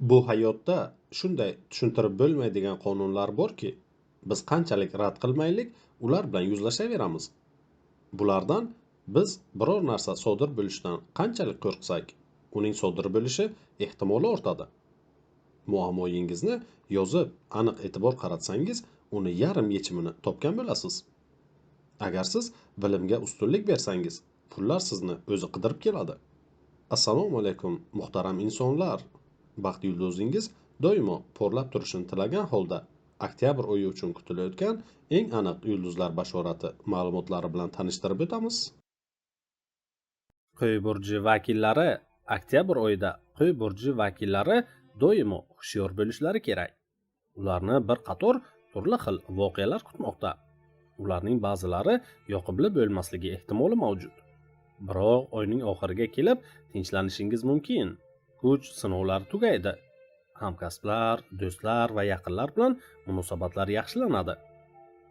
Bu hayotda shunday tushuntirib bo'lmaydigan qonunlar borki, biz qanchalik rad qilmaylik, ular bilan yuzlashaveramiz. Bulardan biz biror narsa sodir bo'lishidan qanchalik qo'rqsak, uning sodir bo'lishi ehtimoli ortadi. Muammoyingizni yozib, aniq e'tibor qaratsangiz, uni yarim yechimini topgan bo'lasiz. Agar siz bilimga ustunlik bersangiz, pullar sizni o'zi qidirib keladi. Assalomu alaykum, muhtaram insonlar. Baxt yulduzingiz doimo porlab turishini tilagan holda oktyabr oyi uchun kutilayotgan eng aniq yulduzlar bashorati ma'lumotlari bilan tanishtirib o'tamiz. Qo'y burji vakillari oktyabr oyida Qo'y burji vakillari doimo hushyor bo'lishlari kerak. Ularni bir qator turli xil voqealar kutmoqda. Ularning ba'zilari yoqimli bo'lmasligi ehtimoli mavjud. Biroq oyning oxiriga kelib tinchlanishingiz mumkin. Kuch sinovlari tugaydi. Hamkasblar, do'stlar va yaqinlar bilan munosabatlar yaxshilanadi.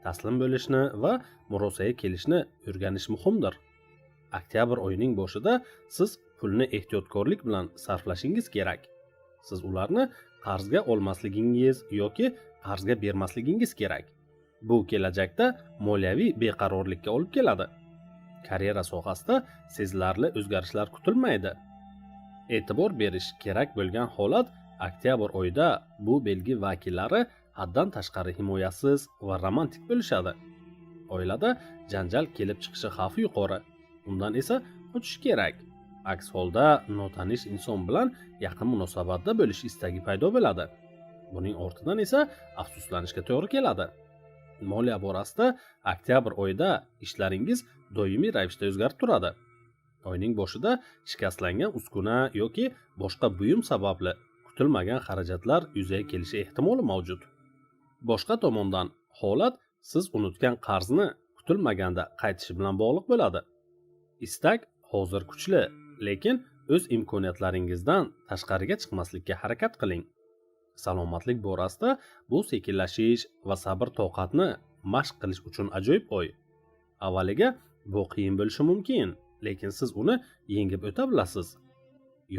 Taslim bo'lishni va murosaga kelishni o'rganish muhimdir. Oktyabr oyining boshida siz pulni ehtiyotkorlik bilan sarflashingiz kerak. Siz ularni qarzga olmasligingiz yoki qarzga bermasligingiz kerak. Bu kelajakda moliyaviy beqarorlikka olib keladi. Karyera sohasida sezilarli o'zgarishlar kutilmaydi. E'tibor berish kerak bo'lgan holat: oktyabr oyida bu belgi vakillari haddan tashqari himoyasiz va romantik bo'lishadi. Oilada janjal kelib chiqishi xavfi yuqori. Undan esa qochish kerak. Aks holda notanish inson bilan yaqin munosabatda bo'lish istagi paydo bo'ladi. Buning ortidan esa afsuslanishga to'g'ri keladi. Moliya borasida oktyabr oyida ishlaringiz doimiy ravishda o'zgarib turadi. Oyning boshida shikastlangan uskuna yoki boshqa buyum sababli kutilmagan xarajatlar yuzaga kelishi ehtimoli mavjud. Boshqa tomondan, holat siz unutgan qarzni kutilmaganda qaytishi bilan bog'liq bo'ladi. Istak hozir kuchli, lekin o'z imkoniyatlaringizdan tashqariga chiqmaslikka harakat qiling. Salomatlik borasida bu sekinlashish va sabr toqatni mashq qilish uchun ajoyib oy. Avvaliga bu qiyin bo'lishi mumkin, lekin siz uni yengib o'ta bilasiz.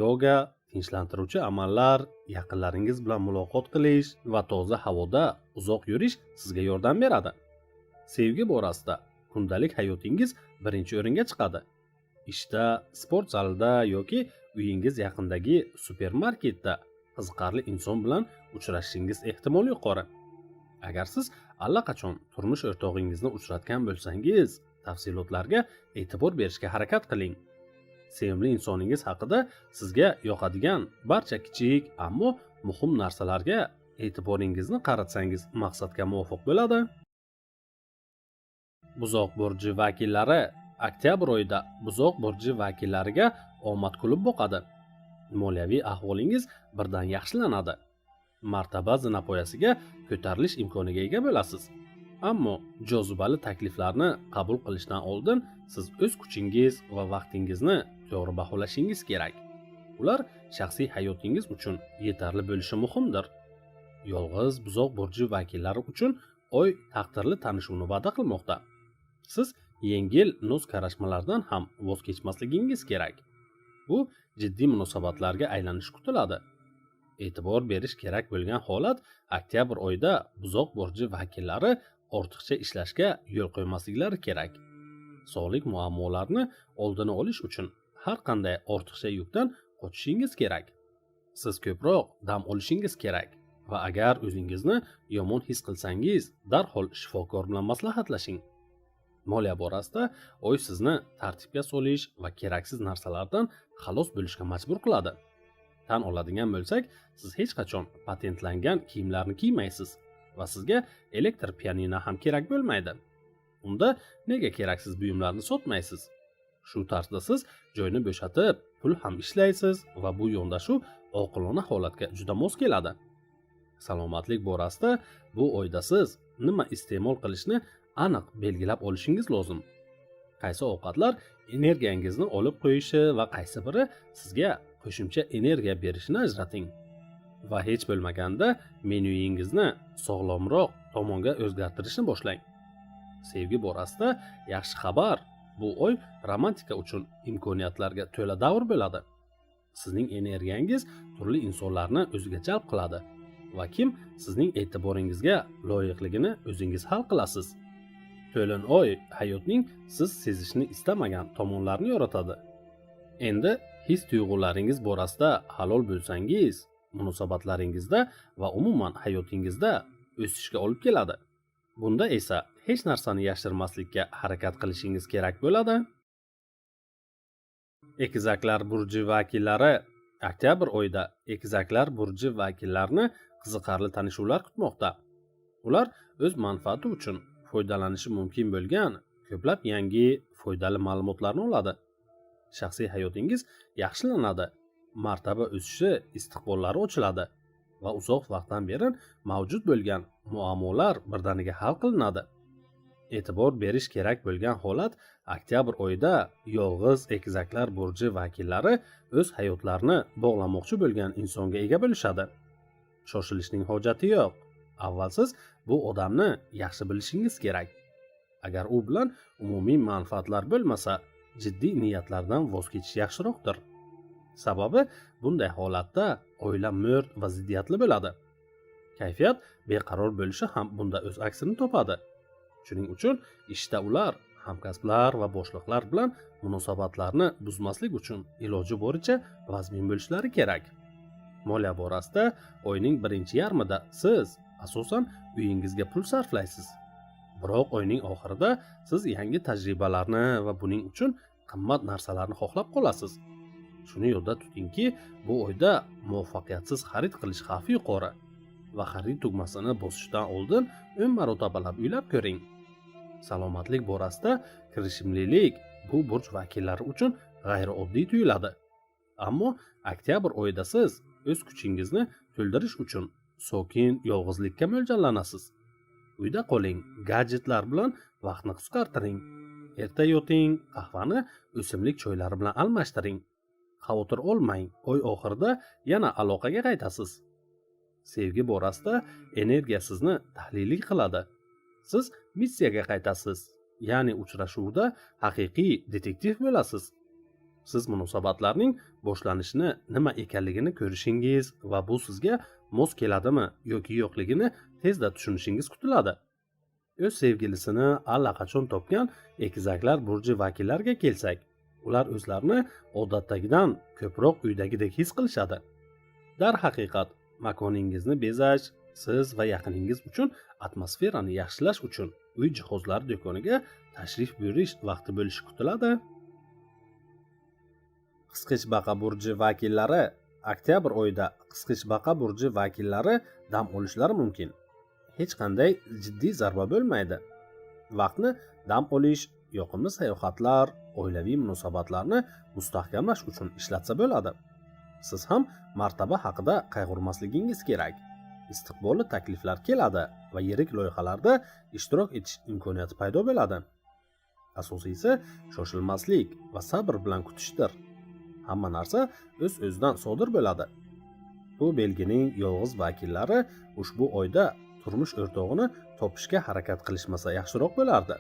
Yoga, tinchlantiruvchi amallar, yaqinlaringiz bilan muloqot qilish va toza havoda uzoq yurish sizga yordam beradi. Sevgi borasida kundalik hayotingiz birinchi o'ringa chiqadi. Ishda, sport zalida yoki uyingiz yaqinidagi supermarketda qiziqarli inson bilan uchrashishingiz ehtimoli yuqori. Agar siz allaqachon turmush o'rtog'ingizni uchratgan bo'lsangiz, tafsilotlarga e'tibor berishga harakat qiling. Sevimli insoningiz haqida sizga yoqadigan barcha kichik, ammo muhim narsalarga e'tiboringizni qaratsangiz, maqsadga muvofiq bo'ladi. Buzoq burji vakillari oktyabr oyida Buzoq burji vakillariga omad kulib boqadi. Moliyaviy ahvolingiz birdan yaxshilanadi. Martaba zinapoyasiga ko'tarilish imkoniga ega bo'lasiz. Ammo jozibali takliflarni qabul qilishdan oldin siz o'z kuchingiz va vaqtingizni to'g'ri baholashingiz kerak. Ular shaxsiy hayotingiz uchun yetarli bo'lishi muhimdir. Yolg'iz Buzoq burji vakillari uchun oy taqdirli tanishuvni va'da qilmoqda. Siz yengil noz karashmalardan ham voz kechmasligingiz kerak. Bu jiddiy munosabatlarga aylanishi kutiladi. E'tibor berish kerak bo'lgan holat: oktyabr oyida Buzoq burji vakillari ortiqcha ishlashga yo'l qo'ymasliklari kerak. Sog'lik muammolarini oldini olish uchun har qanday ortiqcha yukdan qochishingiz kerak. Siz ko'proq dam olishingiz kerak va agar o'zingizni yomon his qilsangiz, darhol shifokor bilan maslahatlashing. Moliya borasida oy sizni tartibga solish va keraksiz narsalardan xalos bo'lishga majbur qiladi. Tan oladigan bo'lsak, siz hech qachon patentlangan kiyimlarni kiymaysiz va sizga elektr pianino ham kerak bo'lmaydi. Unda nega keraksiz buyumlarni sotmaysiz? Shu tarzda siz joyni bo'shatib, pul ham ishlaysiz va bu yondashuv oqilona holatga juda mos keladi. Salomatlik borasida bu oyda siz nima iste'mol qilishni aniq belgilab olishingiz lozim. Qaysi ovqatlar energiyangizni olib qo'yishi va qaysi biri sizga qo'shimcha energiya berishini ajrating. Va hech bo'lmaganda menyuingizni sog'lomroq tomonga o'zgartirishni boshlang. Sevgi borasida yaxshi xabar: bu oy romantika uchun imkoniyatlarga to'la davr bo'ladi. Sizning energiyangiz turli insonlarni o'ziga jalb qiladi va kim sizning e'tiboringizga loyiqligini o'zingiz hal qilasiz. To'lin oy hayotning siz sezishni istamagan tomonlarini yoritadi. Endi his tuyg'ularingiz borasida halol bo'lsangiz, munosabatlaringizda va umuman hayotingizda o'sishga olib keladi. Bunda esa hech narsani yashirmaslikka harakat qilishingiz kerak bo'ladi. Egizaklar burji vakillari. Oktyabr oyida egizaklar burji vakillarini qiziqarli tanishuvlar kutmoqda. Ular o'z manfaati uchun foydalanishi mumkin bo'lgan ko'plab yangi foydali ma'lumotlarni oladi. Shaxsiy hayotingiz yaxshilanadi, martaba o'sishi istiqbollari ochiladi va uzoq vaqtdan beri mavjud bo'lgan muammolar birdaniga hal qilinadi. E'tibor berish kerak bo'lgan holat: oktyabr oyida yolg'iz egizaklar burji vakillari o'z hayotlarini bog'lamoqchi bo'lgan insonga ega bo'lishadi. Shoshilishning hojati yo'q. Avval siz bu odamni yaxshi bilishingiz kerak. Agar u bilan umumiy manfaatlar bo'lmasa, jiddiy niyatlardan voz kechish yaxshiroqdir. Sababi bunday holatda oila mo'rt va ziddiyatli bo'ladi. Kayfiyat beqaror bo'lishi ham bunda o'z aksini topadi. Shuning uchun ishda ular hamkasblar va boshliqlar bilan munosabatlarni buzmaslik uchun iloji boricha vazmin bo'lishlari kerak. Moliya borasida oyning birinchi yarmida siz asosan uyingizga pul sarflaysiz. Biroq oyning oxirida siz yangi tajribalarni va buning uchun qimmat narsalarni xohlab qolasiz. Shuni yodda tutingki, bu oyda muvaffaqiyatsiz xarid qilish xavfi yuqori va xarid tugmasini bosishdan oldin 10 marotabalab o'ylab ko'ring. Salomatlik borasida kirishimlilik bu burj vakillari uchun g'ayrioddiy tuyuladi. Ammo oktyabr oyida siz o'z kuchingizni to'ldirish uchun sokin yolg'izlikka mo'ljallanasiz. Uyda qoling, gadjetlar bilan vaqtni qisqartiring. Erta yoting, qahvani o'simlik choylari bilan almashtiring. Xavotir olmang, oy oxirida yana aloqaga qaytasiz. Sevgi borasida energiya sizni tahliliy qiladi. Siz missiyaga qaytasiz, ya'ni uchrashuvda haqiqiy detektiv bo'lasiz. Siz munosabatlarning boshlanishini nima ekanligini ko'rishingiz va bu sizga mos keladimi yoki yo'qligini tezda tushunishingiz kutiladi. O'z sevgilisini allaqachon topgan egizaklar burji vakillariga kelsak, ular o'zlarini odatdagidan ko'proq uydagidek his qilishadi. Darhaqiqat, makoningizni bezash, siz va yaqiningiz uchun atmosferani yaxshilash uchun uy jihozlari do'koniga tashrif buyurish vaqti bo'lishi kutiladi. Qisqichbaqa burji vakillari. Oktyabr oyida qisqichbaqa burji vakillari dam olishlari mumkin. Hech qanday jiddiy zarba bo'lmaydi. Vaqtni dam olish, yoqimli sayohatlar, oilaviy munosabatlarni mustahkamlash uchun ishlatsa bo'ladi. Siz ham martaba haqida qayg'urmasligingiz kerak. Istiqbolli takliflar keladi va yirik loyihalarda ishtirok etish imkoniyati paydo bo'ladi. Asosiysi shoshilmaslik va sabr bilan kutishdir. Hamma narsa o'z o'zidan sodir bo'ladi. Bu belgining yolg'iz vakillari ushbu oyda turmush o'rtog'ini topishga harakat qilishmasa yaxshiroq bo'lardi.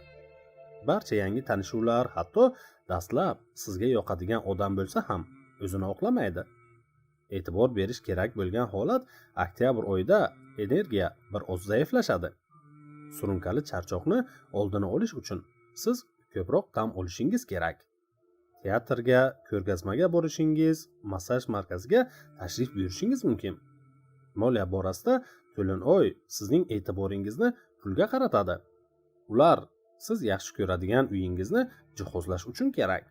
Barcha yangi tanishuvlar, hatto dastlab sizga yoqadigan odam bo'lsa ham, o'zini oqlamaydi. E'tibor berish kerak bo'lgan holat: oktyabr oyida energiya bir oz zaiflashadi. Surunkali charchoqni oldini olish uchun siz ko'proq dam olishingiz kerak. Teatrga, ko'rgazmaga borishingiz, massaj markaziga tashrif buyurishingiz mumkin. Moliya borasida to'lin oy sizning e'tiboringizni pulga qaratadi. Ular siz yaxshi ko'radigan uyingizni jihozlash uchun kerak.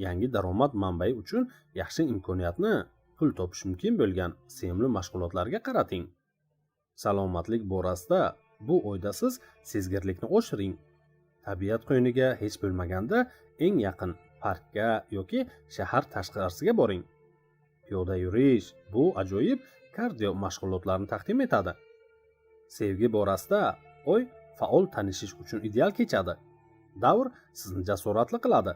Yangi daromad manbai uchun yaxshi imkoniyatni pul topish mumkin bo'lgan sevimli mashg'ulotlarga qarating. Salomatlik borasida bu oyda siz sezgirlikni oshiring. Tabiat qo'yniga, hech bo'lmaganda eng yaqin parkka yoki shahar tashqarisiga boring. Piyoda yurish bu ajoyib kardio mashg'ulotlarni taqdim etadi. Sevgi borasida oy faol tanishish uchun ideal kechadi. Davr sizni jasoratli qiladi.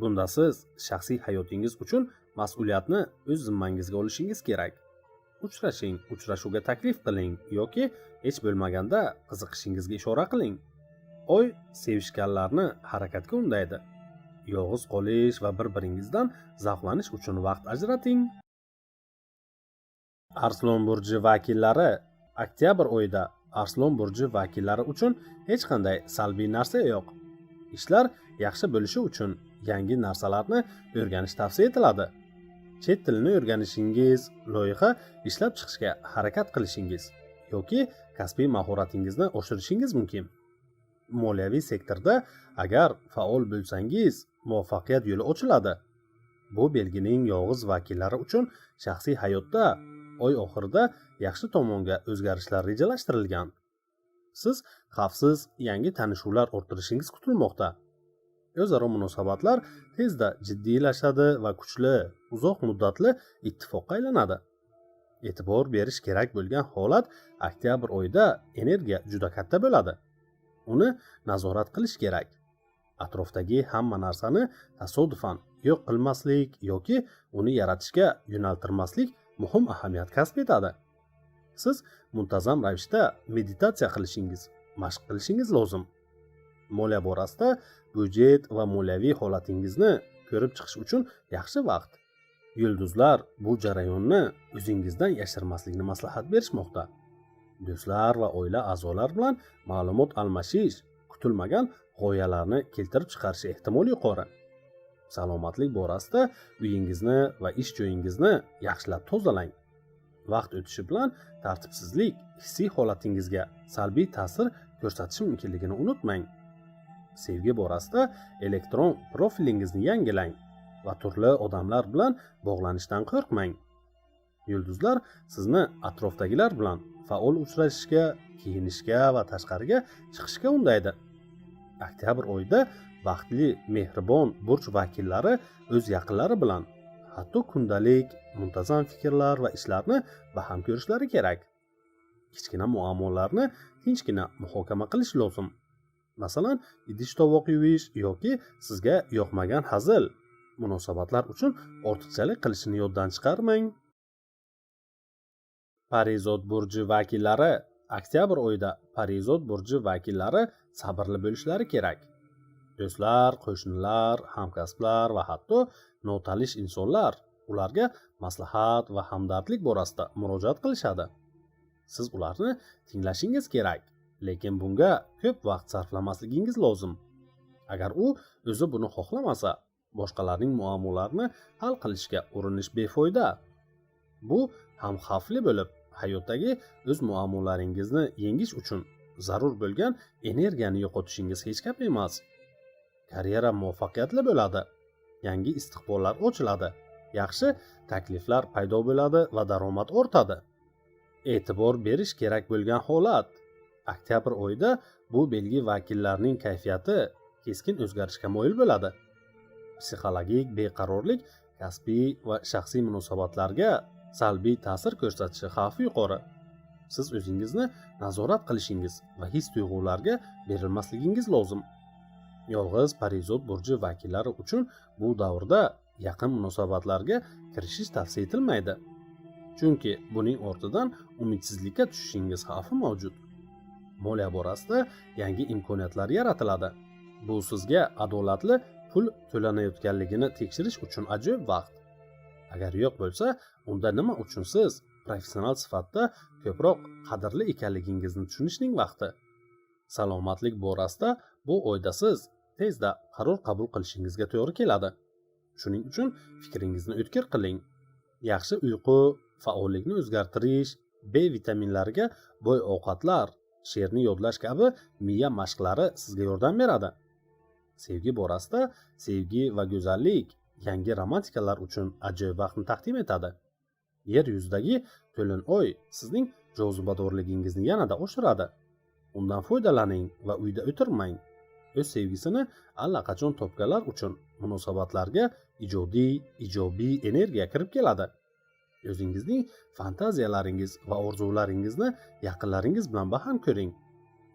Bunda siz shaxsiy hayotingiz uchun mas'uliyatni o'z zimmangizga olishingiz kerak. Uchrashing, uchrashuvga taklif qiling yoki hech bo'lmaganda qiziqishingizga ishora qiling. Oy sevishganlarni harakatga undaydi. Yolg'iz qolish va bir-biringizdan zavqlanish uchun vaqt ajrating. Arslon burji vakillari oktyabr oyida Arslon burji vakillari uchun hech qanday salbiy narsa yo'q. Ishlar yaxshi bo'lishi uchun yangi narsalarni o'rganish tavsiya etiladi. Chet tilini o'rganishingiz, loyiha ishlab chiqishga harakat qilishingiz yoki kasbiy mahoratingizni oshirishingiz mumkin. Moliyaviy sektorda agar faol bo'lsangiz, muvaffaqiyat yo'li ochiladi. Bu belgining yolg'iz vakillari uchun shaxsiy hayotda oy oxirida yaxshi tomonga o'zgarishlar rejalashtirilgan. Siz xavfsiz yangi tanishuvlar orttirishingiz kutilmoqda. O'zaro munosabatlar tezda jiddiylashadi va kuchli, uzoq muddatli ittifoqqa aylanadi. E'tibor berish kerak bo'lgan holat: oktyabr oyida energiya juda katta bo'ladi. Uni nazorat qilish kerak. Atrofdagi hamma narsani tasodifan yo'q qilmaslik yoki uni yaratishga yo'naltirmaslik muhim ahamiyat kasb etadi. Siz muntazam ravishda meditatsiya qilishingiz, mashq qilishingiz lozim. Moliya borasida byudjet va moliyaviy holatingizni ko'rib chiqish uchun yaxshi vaqt. Yulduzlar bu jarayonni o'zingizdan yashirmaslikni maslahat berishmoqda. Do'stlar va oila a'zolari bilan ma'lumot almashish kutilmagan g'oyalarni keltirib chiqarishi ehtimoli yuqori. Salomatlik borasida uyingizni va ish joyingizni yaxshilab tozalang. Vaqt o'tishi bilan tartibsizlik hissiy holatingizga salbiy ta'sir ko'rsatishi mumkinligini unutmang. Sevgi borasida elektron profilingizni yangilang va turli odamlar bilan bog'lanishdan qo'rqmang. Yulduzlar sizni atrofdagilar bilan faol uchrashishga, kiyinishga va tashqariga chiqishga undaydi. Oktyabr oyida baxtli, mehribon burj vakillari o'z yaqinlari bilan hatto kundalik muntazam fikrlar va ishlarni baham ko'rishlari kerak. Kichkina muammolarni tinchgina muhokama qilish lozim. Masalan, idish tovoq yuvish yoki sizga yoqmagan hazil munosabatlar uchun ortiqchalik qilishini yoddan chiqarmang. Parizod burji vakillari oktyabr oyida Parizod burji vakillari sabrli bo'lishlari kerak. Do'stlar, qo'shnilar, hamkasblar va hatto notanish insonlar ularga maslahat va hamdardlik borasida murojaat qilishadi. Siz ularni tinglashingiz kerak, lekin bunga ko'p vaqt sarflamasligingiz lozim. Agar u o'zi buni xohlamasa, boshqalarning muammolarini hal qilishga urinish befoyda. Bu ham xavfli bo'lib, hayotdagi o'z muammolaringizni yengish uchun zarur bo'lgan energiyani yo'qotishingiz hech gap emas. Karyera muvaffaqiyatli bo'ladi, yangi istiqbollar ochiladi, yaxshi takliflar paydo bo'ladi va daromad ortadi. E'tibor berish kerak bo'lgan holat: oktyabr oyida bu belgi vakillarining kayfiyati keskin o'zgarishga moyil bo'ladi. Psixologik beqarorlik kasbiy va shaxsiy munosabatlarga salbiy ta'sir ko'rsatishi xavfi yuqori. Siz o'zingizni nazorat qilishingiz va his tuyg'ularga berilmasligingiz lozim. Yolg'iz Parizod burji vakillari uchun bu davrda yaqin munosabatlarga kirishish tavsiya etilmaydi, chunki buning ortidan umidsizlikka tushishingiz xavfi mavjud. Moliya borasida yangi imkoniyatlar yaratiladi. Bu sizga adolatli pul to'lanayotganligini tekshirish uchun ajoyib vaqt. Agar yo'q bo'lsa, unda nima uchun siz professional sifatida ko'proq qadrli ekanligingizni tushunishning vaqti. Salomatlik borasida bu oyda siz tezda qaror qabul qilishingizga to'g'ri keladi. Shuning uchun fikringizni o'tkir qiling. Yaxshi uyqu, faollikni o'zgartirish, B vitaminlariga boy ovqatlar, she'rni yodlash kabi miya mashqlari sizga yordam beradi. Sevgi borasida sevgi va go'zallik yangi romantikalar uchun ajoyib vaqtni taqdim etadi. Yer yuzidagi to'lin oy sizning jozibadorligingizni yanada oshiradi. Undan foydalaning va uyda o'tirmang. O'z sevgisini allaqachon topganlar uchun munosabatlarga ijodiy, ijobiy energiya kirib keladi. O'zingizning fantaziyalaringiz va orzularingizni yaqinlaringiz bilan baham ko'ring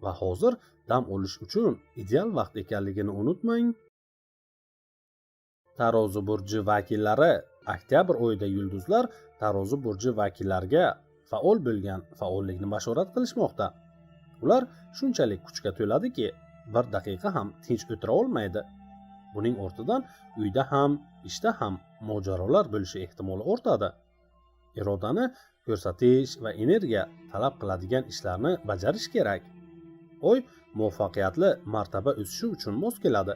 va hozir dam olish uchun ideal vaqt ekanligini unutmang. Tarozi burji vakillari oktyabr oyida yulduzlar Tarozi burji vakillariga faol bo'lgan faollikni bashorat qilishmoqda. Ular shunchalik kuchga to'ladiki, bir daqiqa ham tinch o'tira olmaydi. Buning ortidan uyda ham, ishda ham mojarolar bo'lishi ehtimoli ortadi. Irodani ko'rsatish va energiya talab qiladigan ishlarni bajarish kerak. Oy muvaffaqiyatli martaba o'sishi uchun mos keladi.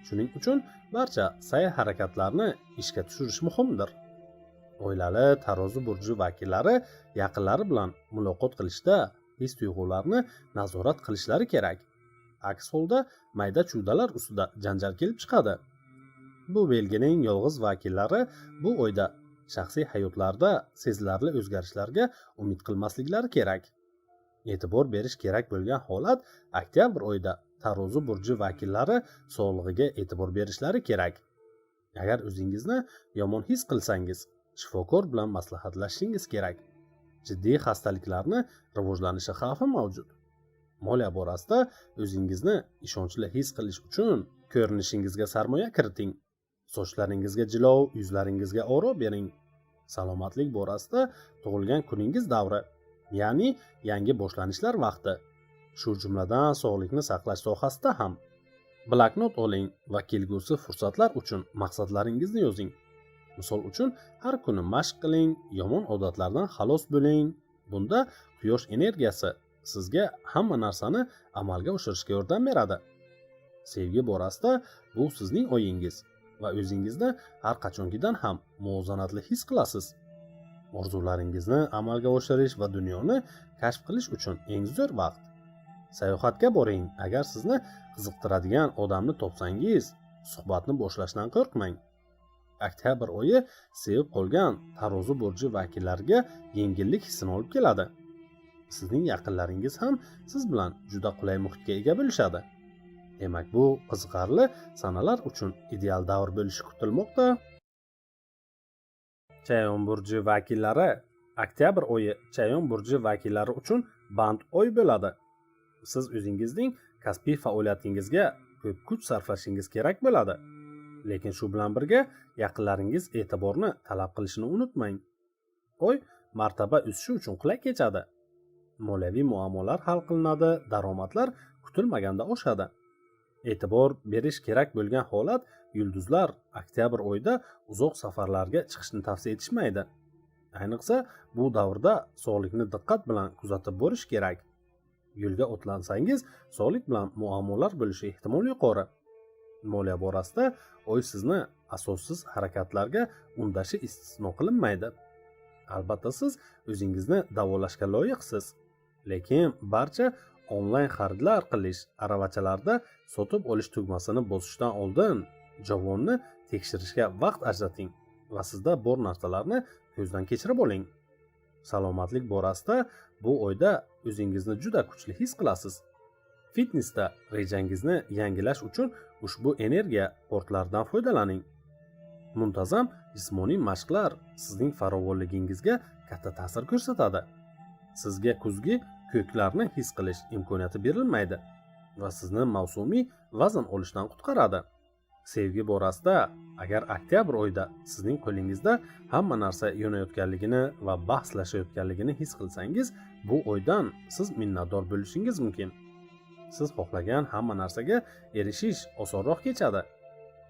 Shuning uchun barcha sa'y-harakatlarni ishga tushirish muhimdir. Oilali Tarozi burji vakillari yaqinlari bilan muloqot qilishda his-tuyg'ularni nazorat qilishlari kerak. Aks holda mayda-chuydalar ustida janjal kelib chiqadi. Bu belgining yolg'iz vakillari bu oyda shaxsiy hayotlarida sezilarli o'zgarishlarga umid qilmasliklari kerak. E'tibor berish kerak bo'lgan holat: oktyabr oyida Tarozi burji vakillari sog'lig'iga e'tibor berishlari kerak. Agar o'zingizni yomon his qilsangiz, shifokor bilan maslahatlashishingiz kerak. Jiddiy xastaliklarni rivojlanishi xavfi mavjud. Moliya borasida o'zingizni ishonchli his qilish uchun ko'rinishingizga sarmoya kiriting. Sochlaringizga jilov, yuzlaringizga oro bering. Salomatlik borasida tug'ilgan kuningiz davri, ya'ni yangi boshlanishlar vaqti, shu jumladan sog'liqni saqlash sohasida ham. Bloknot oling va kelgusi fursatlar uchun maqsadlaringizni yozing. Misol uchun, har kuni mashq qiling, yomon odatlardan xalos bo'ling. Bunda quyosh energiyasi sizga hamma narsani amalga oshirishga yordam beradi. Sevgi borasida bu sizning oyingiz va o'zingizni har qachongidan ham muvozanatli his qilasiz. Orzularingizni amalga oshirish va dunyoni kashf qilish uchun eng zo'r vaqt. Sayohatga boring. Agar sizni qiziqtiradigan odamni topsangiz, suhbatni boshlashdan qo'rqmang. Oktyabr oyi sevib qolgan Tarozi burji vakillariga yengillik hissini olib keladi. Sizning yaqinlaringiz ham siz bilan juda qulay muhitga ega bo'lishadi. Demak, bu qiziqarli sanalar uchun ideal davr bo'lishi kutilmoqda. Chayon burji vakillari. Oktyabr oyi Chayon burji vakillari uchun band oy bo'ladi. Siz o'zingizning kasbiy faoliyatingizga ko'p kuch sarflashingiz kerak bo'ladi, lekin shu bilan birga yaqinlaringiz e'tiborni talab qilishini unutmang. Oy martaba o'sishi uchun qulay kechadi. Moliyaviy muammolar hal qilinadi, daromadlar kutilmaganda oshadi. E'tibor berish kerak bo'lgan holat: yulduzlar oktyabr oyida uzoq safarlarga chiqishni tavsiya etishmaydi. Ayniqsa, bu davrda sog'liqni diqqat bilan kuzatib borish kerak. Yo'lga otlansangiz, sog'liq bilan muammolar bo'lishi ehtimoli yuqori. Moliya borasida oy sizni asossiz harakatlarga undashi istisno qilinmaydi. Albatta, siz o'zingizni davolashga loyiqsiz, lekin barcha onlayn xaridlar qilish aravachalarida sotib olish tugmasini bosishdan oldin javonni tekshirishga vaqt ajrating va sizda bor narsalarni ko'zdan kechirib oling. Salomatlik borasida bu oyda o'zingizni juda kuchli his qilasiz. Fitnesda rejangizni yangilash uchun ushbu energiya portlaridan foydalaning. Muntazam jismoniy mashqlar sizning farovonligingizga katta ta'sir ko'rsatadi. Sizga kuzgi ko'klarni his qilish imkoniyati berilmaydi va sizni mavsumiy vazn olishdan qutqaradi. Sevgi borasida agar oktyabr oyida sizning qo'lingizda hamma narsa yonayotganligini va bahslashayotganligini his qilsangiz, bu oydan siz minnatdor bo'lishingiz mumkin. Siz xohlagan hamma narsaga erishish osonroq kechadi.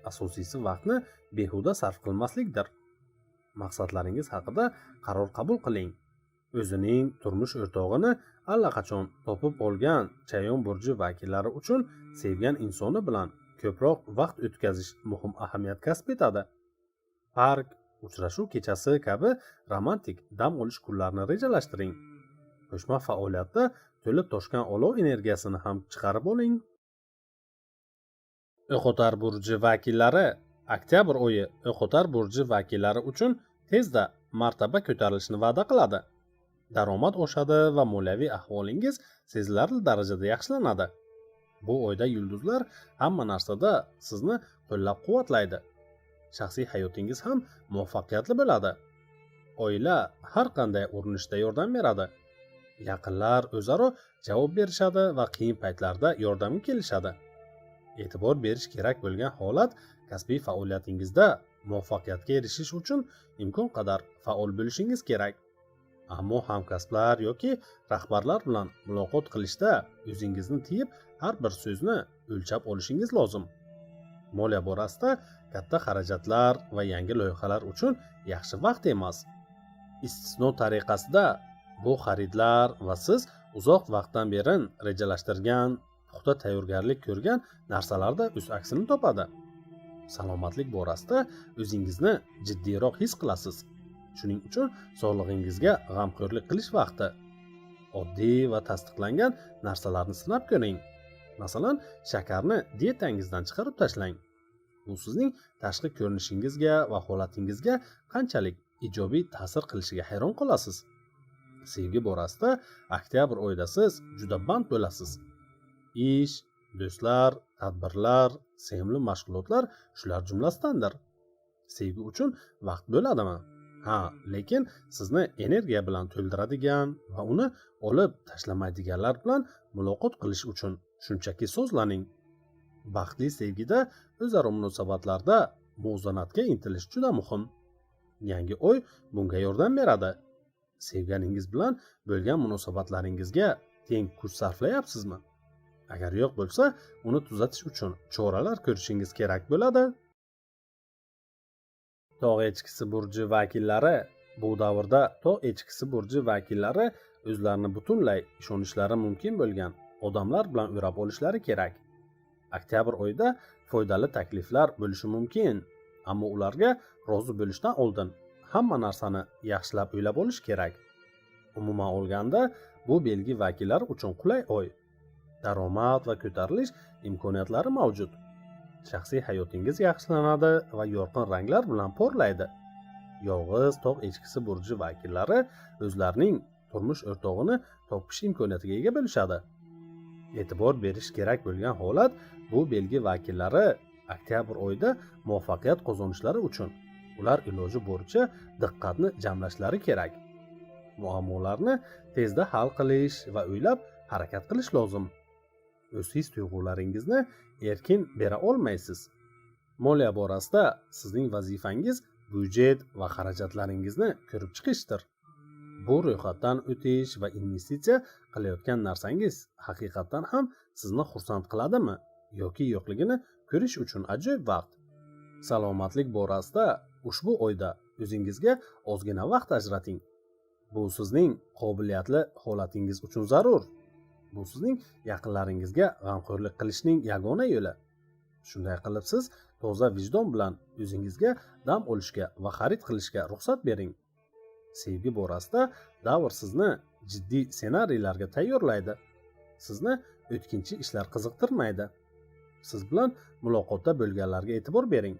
Asosiysi, vaqtni behuda sarf qilmaslikdir. Maqsadlaringiz haqida qaror qabul qiling. O'zining turmush o'rtog'ini allaqachon topib olgan Chayon burji vakillari uchun sevgan insoni bilan ko'proq vaqt o'tkazish muhim ahamiyat kasb etadi. Park, uchrashuv kechasi kabi romantik dam olish kunlarini rejalashtiring. Qo'shma faoliyatda to'lib toshgan olov energiyasini ham chiqarib oling. O'qotar burji vakillari. Oktyabr oyi O'qotar burji vakillari uchun tezda martaba ko'tarilishini va'da qiladi. Daromad oshadi va moliyaviy ahvolingiz sezilarli darajada yaxshilanadi. Bu oyda yulduzlar hamma narsada sizni qo'llab quvvatlaydi. Shaxsiy hayotingiz ham muvaffaqiyatli bo'ladi. Oila har qanday urinishda yordam beradi. Yaqinlar o'zaro javob berishadi va qiyin paytlarda yordamga kelishadi. E'tibor berish kerak bo'lgan holat: kasbiy faoliyatingizda muvaffaqiyatga erishish uchun imkon qadar faol bo'lishingiz kerak, ammo hamkasblar yoki rahbarlar bilan muloqot qilishda o'zingizni tiyib, har bir so'zni o'lchab olishingiz lozim. Moliya borasida katta xarajatlar va yangi loyihalar uchun yaxshi vaqt emas. Istisno tariqasida bu xaridlar va siz uzoq vaqtdan beri rejalashtirgan, puxta tayyorgarlik ko'rgan narsalarda o'z aksini topadi. Salomatlik borasida o'zingizni jiddiyroq his qilasiz. Shuning uchun sog'lig'ingizga g'amxo'rlik qilish vaqti. Oddiy va tasdiqlangan narsalarni sinab ko'ring. Masalan, shakarni dietangizdan chiqarib tashlang. Bu sizning tashqi ko'rinishingizga va holatingizga qanchalik ijobiy ta'sir qilishiga hayron qolasiz. Sevgi borasida oktyabr oyida siz juda band bo'lasiz. Ish, do'stlar, tadbirlar, sevimli mashg'ulotlar shular jumlasidandir. Sevgi uchun vaqt bo'ladimi? Ha, lekin sizni energiya bilan to'ldiradigan va uni olib tashlamaydiganlar bilan muloqot qilish uchun shunchaki so'zlaning. Baxtli sevgida o'zaro munosabatlarda muvozanatga intilish juda muhim. Yangi oy bunga yordam beradi. Sevganingiz bilan bo'lgan munosabatlaringizga teng kuch sarflayapsizmi? Agar yo'q bo'lsa, uni tuzatish uchun choralar ko'rishingiz kerak bo'ladi. Tog' echkisi burji vakillari. Bu davrda tog' echkisi burji vakillari o'zlarini butunlay ishonishlari mumkin bo'lgan odamlar bilan o'rab olishlari kerak. Oktyabr oyida foydali takliflar bo'lishi mumkin, ammo ularga rozi bo'lishdan oldin hamma narsani yaxshilab o'ylab olish kerak. Umuman olganda, bu belgi vakillari uchun qulay oy. Daromad va ko'tarilish imkoniyatlari mavjud. Shaxsiy hayotingiz yaxshilanadi va yorqin ranglar bilan porlaydi. Yolg'iz tog' echkisi burji vakillari o'zlarining turmush o'rtog'ini topish imkoniyatiga ega bo'lishadi. E'tibor berish kerak bo'lgan holat: bu belgi vakillari oktyabr oyida muvaffaqiyat qozonishlari uchun ular iloji boricha diqqatni jamlashlari kerak. Muammolarni tezda hal qilish va o'ylab harakat qilish lozim. O'z his tuyg'ularingizni erkin bera olmaysiz. Moliya borasida sizning vazifangiz byudjet va xarajatlaringizni ko'rib chiqishdir. Bu ro'yxatdan o'tish va investitsiya qilayotgan narsangiz haqiqatdan ham sizni xursand qiladimi yoki yo'qligini ko'rish uchun ajoyib vaqt. Salomatlik borasida ushbu oyda o'zingizga ozgina vaqt ajrating. Bu sizning qobiliyatli holatingiz uchun zarur. Bu sizning yaqinlaringizga g'amxo'rlik qilishning yagona yo'li. Shunday qilib, siz toza vijdon bilan o'zingizga dam olishga va xarid qilishga ruxsat bering. Sevgi borasida davr sizni jiddiy ssenariylarga tayyorlaydi. Sizni o'tkinchi ishlar qiziqtirmaydi. Siz bilan muloqotda bo'lganlarga e'tibor bering.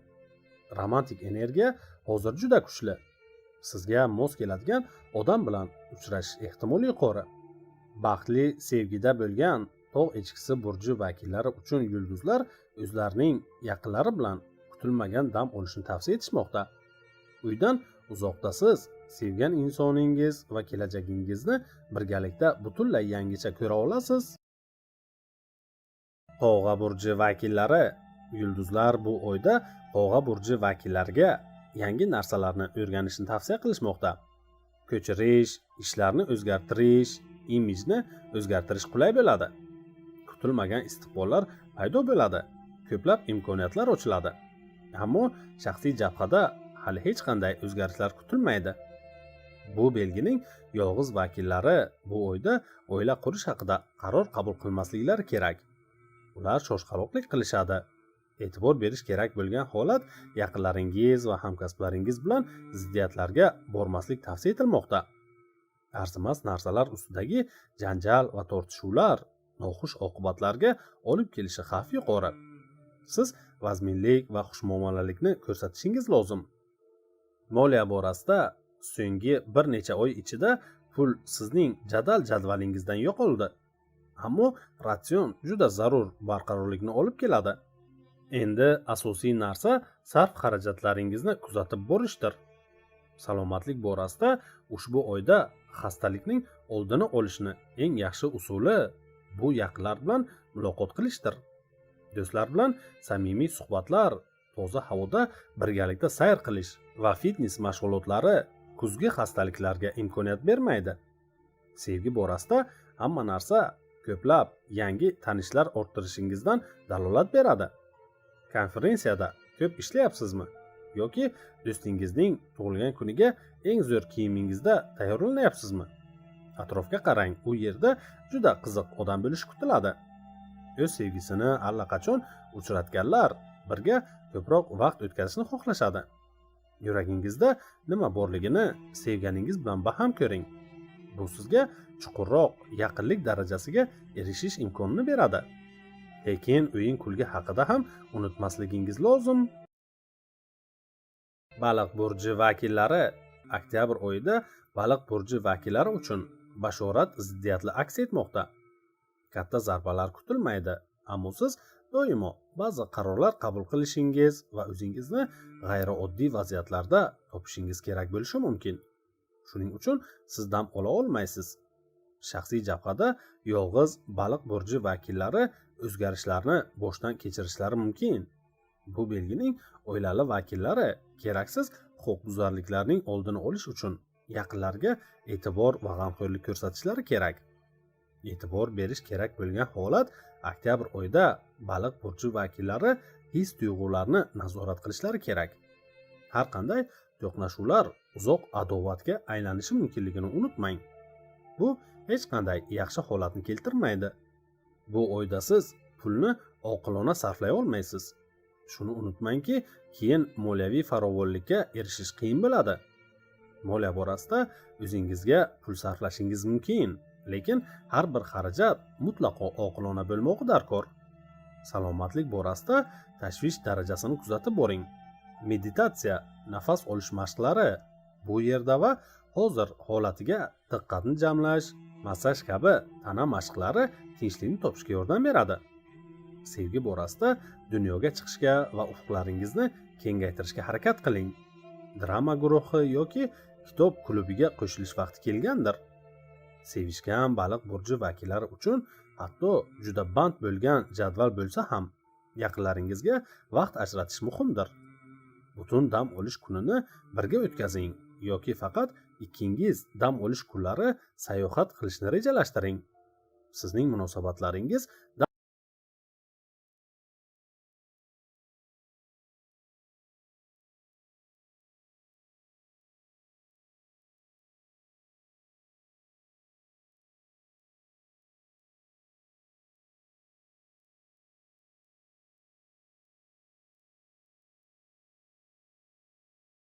Romantik energiya hozir juda kuchli. Sizga mos keladigan odam bilan uchrashish ehtimoli yuqori. Baxtli sevgida bo'lgan tog' echkisi burji vakillari uchun yulduzlar o'zlarining yaqinlari bilan kutilmagan dam olishni tavsiya etishmoqda. Uydan uzoqda siz sevgan insoningiz va kelajagingizni birgalikda butunlay yangicha ko'ra olasiz. Tog'a burji vakillari. Yulduzlar bu oyda tog'a burji vakillariga yangi narsalarni o'rganishni tavsiya qilishmoqda. Ko'chirish, ishlarni o'zgartirish, imijni o'zgartirish qulay bo'ladi. Kutilmagan istiqbollar paydo bo'ladi, ko'plab imkoniyatlar ochiladi, ammo shaxsiy jabhada hali hech qanday o'zgarishlar kutilmaydi. Bu belgining yolg'iz vakillari bu oyda oila qurish haqida qaror qabul qilmasliklari kerak. Ular shoshqaloqlik qilishadi. E'tibor berish kerak bo'lgan holat: yaqinlaringiz va hamkasblaringiz bilan ziddiyatlarga bormaslik tavsiya etilmoqda. Arzimas narsalar ustidagi janjal va tortishuvlar noxush oqibatlarga olib kelishi xavfi yuqori. Siz vazminlik va xushmuomalalikni ko'rsatishingiz lozim. Moliya borasida so'nggi bir necha oy ichida pul sizning jadal jadvalingizdan yo'qoldi, ammo ratsion juda zarur barqarorlikni olib keladi. Endi asosiy narsa sarf xarajatlaringizni kuzatib borishdir. Salomatlik borasida ushbu oyda xastalikning oldini olishni eng yaxshi usuli bu yaqinlar bilan muloqot qilishdir. Do'stlar bilan samimiy suhbatlar, toza havoda birgalikda sayr qilish va fitness mashg'ulotlari kuzgi xastaliklarga imkoniyat bermaydi. Sevgi borasida hamma narsa ko'plab yangi tanishlar orttirishingizdan dalolat beradi. Konferensiyada ko'p ishlayapsizmi yoki do'stingizning tug'ilgan kuniga eng zo'r kiyimingizda tayyorlanyapsizmi? Atrofga qarang, u yerda juda qiziq odam bo'lishi kutiladi. O'z sevgisini allaqachon uchratganlar birga ko'proq vaqt o'tkazishni xohlashadi. Yuragingizda nima borligini sevganingiz bilan baham ko'ring. Bu sizga chuqurroq yaqinlik darajasiga erishish imkonini beradi. Lekin o'yin kulgi haqida ham unutmasligingiz lozim. Baliq burji vakillari. Oktyabr oyida Baliq burji vakillari uchun bashorat ziddiyatli aks etmoqda. Katta zarbalar kutilmaydi, ammo siz doimo ba'zi qarorlar qabul qilishingiz va o'zingizni g'ayrioddiy vaziyatlarda topishingiz kerak bo'lishi mumkin. Shuning uchun siz dam ola olmaysiz. Shaxsiy jabhada yolg'iz Baliq burji vakillari o'zgarishlarni boshdan kechirishlari mumkin. Bu belgining oilali vakillari keraksiz huquqbuzarliklarning oldini olish uchun yaqinlarga e'tibor va g'amxo'rlik ko'rsatishlari kerak. E'tibor berish kerak bo'lgan holat: oktyabr oyida Baliq burji vakillari his tuyg'ularni nazorat qilishlari kerak. Har qanday to'qnashuvlar uzoq adovatga aylanishi mumkinligini unutmang. Bu hech qanday yaxshi holatni keltirmaydi. Bu oyda siz pulni oqilona sarflay olmaysiz. Shuni unutmangki, keyin moliyaviy farovonlikka erishish qiyin bo'ladi. Moliya borasida o'zingizga pul sarflashingiz mumkin, lekin har bir xarajat mutlaqo oqilona bo'lmog'i darkor. Salomatlik borasida tashvish darajasini kuzatib boring. Meditatsiya, nafas olish mashqlari, bu yerda va hozir holatiga diqqatni jamlash, massaj kabi tana mashqlari tinchlikni topishga yordam beradi. Sevgi borasida dunyoga chiqishga va ufqlaringizni kengaytirishga harakat qiling. Drama guruhi yoki kitob klubiga qo'shilish vaqti kelgandir. Sevishgan Baliq burji vakillari uchun hatto juda band bo'lgan jadval bo'lsa ham, yaqinlaringizga vaqt ajratish muhimdir. Butun dam olish kunini birga o'tkazing yoki faqat ikkingiz dam olish kunlari sayohat qilishni rejalashtiring. Sizning munosabatlaringiz